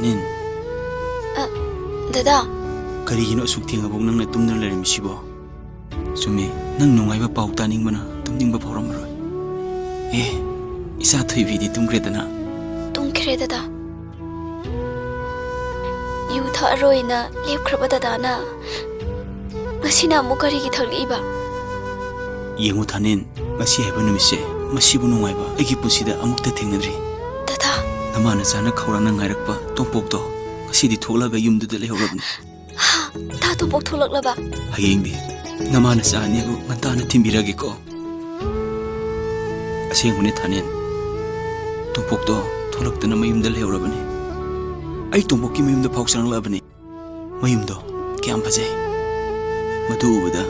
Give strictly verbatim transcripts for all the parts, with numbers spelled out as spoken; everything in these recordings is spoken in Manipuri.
ꯅꯤꯟ꯫ ꯑ, ꯗꯗꯥ꯫ ꯀꯔꯤꯒꯤꯅꯣ ꯑꯁꯨꯛ ꯊꯦꯡꯉꯐꯥꯎ ꯅꯪꯅ ꯇꯨꯝꯗꯨꯅ ꯂꯩꯔꯝꯃꯤꯁꯤꯕꯣ? ꯆꯨꯝꯃꯤ, ꯅꯪ ꯅꯨꯡꯉꯥꯏꯕ ꯄꯥꯎ ꯇꯥꯅꯤꯡꯕꯅ ꯇꯨꯝꯅꯤꯡꯕ ꯐꯥꯎꯔꯝꯃꯔꯣꯏ꯫ ꯑꯦ, ꯏꯆꯥ ꯊꯣꯏꯕꯤꯗꯤ ꯇꯨꯝꯈ꯭ꯔꯦꯗꯅ? ꯇꯨꯝꯈ꯭ꯔꯦ, ꯗꯗꯥ꯫ ꯌꯨ ꯊꯛꯑꯔꯣꯏꯅ ꯂꯦꯞꯈ꯭ꯔꯕ ꯗꯗꯥꯅ ꯉꯁꯤꯅ ꯑꯃꯨꯛ ꯀꯔꯤꯒꯤ ꯊꯛꯂꯛꯏꯕ? ꯌꯦꯡꯉꯨ ꯊꯥꯅꯤꯟ, ꯉꯁꯤ ꯍꯥꯏꯕ ꯅꯨꯃꯤꯠꯁꯦ ꯃꯁꯤꯕꯨ ꯅꯨꯡꯉꯥꯏꯕ ꯑꯩꯒꯤ ꯄꯨꯟꯁꯤꯗ ꯑꯃꯨꯛꯇ ꯊꯦꯡꯅꯗ꯭ꯔꯤ꯫ ꯗꯗꯥ꯫ ꯅꯃꯥ ꯅꯆꯥꯅ ꯈꯧꯔꯥꯡꯅ ꯉꯥꯏꯔꯛꯄ ꯇꯣꯝꯄꯣꯛꯇꯣ ꯉꯁꯤꯗꯤ ꯊꯣꯛꯂꯒ ꯌꯨꯝꯗꯨꯗ ꯂꯩꯍꯧꯔꯕꯅꯤ꯫ ꯍꯥ? ꯇꯥ ꯇꯣꯝꯄꯣꯛ ꯊꯣꯛꯂꯛꯂꯕ? ꯍꯌꯦꯡꯗꯤ ꯅꯃꯥ ꯅꯆꯥ ꯑꯅꯤꯕꯨ ꯉꯟꯇꯥꯅ ꯊꯤꯟꯕꯤꯔꯒꯦꯀꯣ꯫ ꯑꯁꯦꯡꯕꯅꯦ ꯊꯥꯅꯤꯟ, ꯇꯣꯝꯄꯣꯛꯇꯣ ꯊꯣꯛꯂꯛꯇꯅ ꯃꯌꯨꯝꯗ ꯂꯩꯍꯧꯔꯕꯅꯤ꯫ ꯑꯩ ꯇꯣꯝꯄꯣꯛꯀꯤ ꯃꯌꯨꯝꯗ ꯐꯥꯎ ꯆꯪꯂꯛꯂꯕꯅꯤ꯫ ꯃꯌꯨꯝꯗꯣ ꯀꯌꯥꯝ ꯐꯖꯩ꯫ ꯃꯗꯨ ꯎꯕꯗ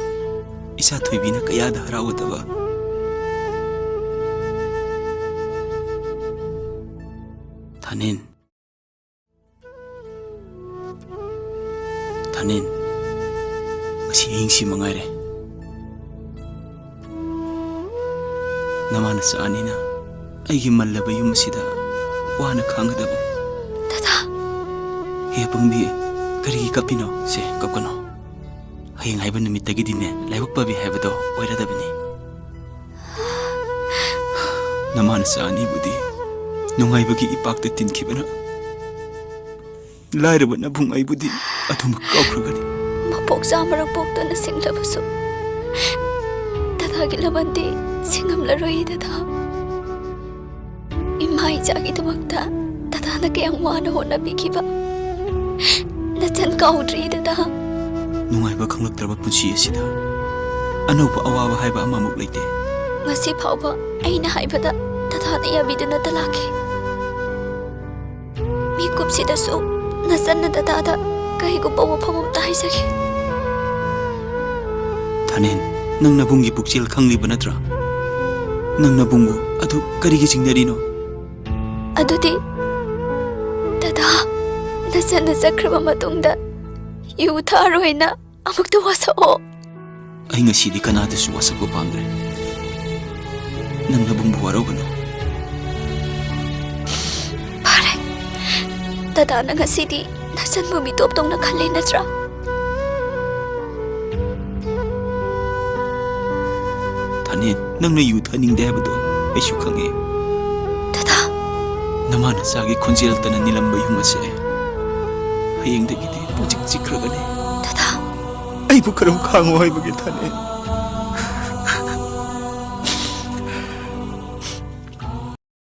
ꯏꯆꯥ ꯊꯣꯏꯕꯤꯅ ꯀꯌꯥꯗ ꯍꯔꯥꯎꯒꯗꯕ꯫ ꯊꯥꯅꯤꯟ꯫ ꯊꯥꯅꯤꯟ꯫ ꯉꯁꯤ ꯑꯍꯤꯡꯁꯤ ꯃꯉꯥꯏꯔꯦ꯫ ꯅꯃꯥ ꯅꯆꯥ ꯑꯅꯤꯅ ꯑꯩꯒꯤ ꯃꯜꯂꯕ ꯌꯨꯝ ꯑꯁꯤꯗ ꯋꯥꯅ ꯈꯥꯡꯒꯗꯕ꯫ ꯗꯗꯥ꯫ ꯍꯦ ꯄꯪꯕꯤ, ꯀꯔꯤꯒꯤ ꯀꯞꯄꯤꯅꯣ? ꯁꯦ, ꯀꯞꯀꯅꯨ꯫ ꯍꯌꯦꯡ ꯍꯥꯏꯕ ꯅꯨꯃꯤꯠꯇꯒꯤꯗꯤꯅꯦ, ꯂꯥꯏꯕꯛ ꯐꯕꯤ ꯍꯥꯏꯕꯗꯣ ꯑꯣꯏꯔꯗꯕꯅꯤ꯫ ꯅꯃꯥ ꯅꯆꯥ ꯑꯅꯤꯕꯨꯗꯤ ꯅꯨꯡꯉꯥꯏꯕꯒꯤ ꯏꯄꯥꯛꯇ ꯇꯤꯟꯈꯤꯕꯅ ꯂꯥꯏꯔꯕ ꯅꯕꯨꯡ ꯑꯩꯕꯨꯗꯤ ꯑꯗꯨꯃꯛ ꯀꯥꯎꯈ꯭ꯔꯒꯅꯤ꯫ ꯃꯄꯣꯛ ꯆꯥꯃꯔꯛ ꯄꯣꯛꯇꯨꯅ ꯁꯤꯡꯂꯕꯁꯨ ꯗꯗꯥꯒꯤ ꯂꯃꯟꯗꯤ ꯁꯤꯡꯉꯝꯂꯔꯣꯏ, ꯗꯗꯥ꯫ ꯏꯃꯥ ꯏꯆꯥꯒꯤꯗꯃꯛꯇ ꯗꯗꯥꯅ ꯀꯌꯥꯝ ꯋꯥꯅ ꯍꯣꯠꯅꯕꯤꯈꯤꯕ ꯅꯆꯟ ꯀꯥꯎꯗ꯭ꯔꯤ, ꯗꯗꯥ꯫ ꯅꯨꯡꯉꯥꯏꯕ ꯈꯪꯂꯛꯇ꯭ꯔꯕ ꯄꯨꯟꯁꯤ ꯑꯁꯤꯗ ꯑꯅꯧꯕ ꯑꯋꯥꯕ ꯍꯥꯏꯕ ꯑꯃꯃꯨꯛ ꯂꯩꯇꯦ꯫ ꯉꯁꯤ ꯐꯥꯎꯕ ꯑꯩꯅ ꯍꯥꯏꯕꯗ ꯗꯗꯥꯅ ꯌꯥꯕꯤꯗꯨꯅꯇ ꯂꯥꯛꯈꯤ꯫ ꯃꯤꯀꯨꯞꯁꯤꯗꯁꯨ ꯅꯆꯟꯅ ꯗꯗꯥꯗ ꯀꯔꯤꯒꯨꯝꯕ ꯋꯥꯐꯝ ꯑꯃꯇ ꯍꯥꯏꯖꯒꯦ꯫ ꯊꯥꯅꯤꯟ, ꯅꯪ ꯅꯕꯨꯡꯒꯤ ꯄꯨꯛꯆꯦꯜ ꯈꯪꯂꯤꯕ ꯅꯠꯇ꯭ꯔꯥ? ꯅꯪ ꯅꯕꯨꯡꯕꯨ ꯑꯗꯨ ꯀꯔꯤꯒꯤ ꯆꯤꯡꯅꯔꯤꯅꯣ? ꯑꯗꯨꯗꯤ ꯗꯗꯥ, ꯅꯆꯟꯅ ꯆꯠꯈ꯭ꯔꯕ ꯃꯇꯨꯡꯗ ꯌꯨ ꯊꯛꯑꯔꯣꯏꯅ ꯑꯃꯨꯛꯇ ꯋꯥꯁꯛꯑꯣ꯫ ꯑꯩ ꯉꯁꯤꯗꯤ ꯀꯅꯥꯗꯁꯨ ꯋꯥꯁꯛꯄ ꯄꯥꯝꯗ꯭ꯔꯦ꯫ ꯅꯪ ꯅꯕꯨꯡꯕꯨ ꯋꯥꯔꯧꯒꯅꯨ꯫ ꯐꯔꯦ꯫ ꯗꯗꯥꯅ ꯉꯁꯤꯗꯤ ꯅꯆꯟꯕꯨ ꯃꯤꯇꯣꯞꯇꯧꯅ ꯈꯜꯂꯦ ꯅꯠꯇ꯭ꯔꯥ? ꯊꯥꯅꯦꯟ, ꯅꯪꯅ ꯌꯨ ꯊꯛꯅꯤꯡꯗꯦ ꯍꯥꯏꯕꯗꯣ ꯑꯩꯁꯨ ꯈꯪꯉꯦ꯫ ꯗꯗꯥ! ꯅꯃꯥ ꯅꯆꯥꯒꯤ ꯈꯣꯟꯖꯦꯜꯇꯅ ꯅꯤꯜꯂꯝꯕ ꯌꯨꯝ ꯑꯁꯦ ꯍꯌꯦꯡꯗꯒꯤꯗꯤ ꯄꯨꯡꯆꯤꯛ ꯆꯤꯛꯈ꯭ꯔꯒꯅꯤ꯫ ꯗꯗꯥ! ꯑꯩꯕꯨ ꯀꯔꯝ ꯈꯥꯡꯉꯣ ꯍꯥꯏꯕꯒꯦ, ꯊꯥꯅꯦꯟ?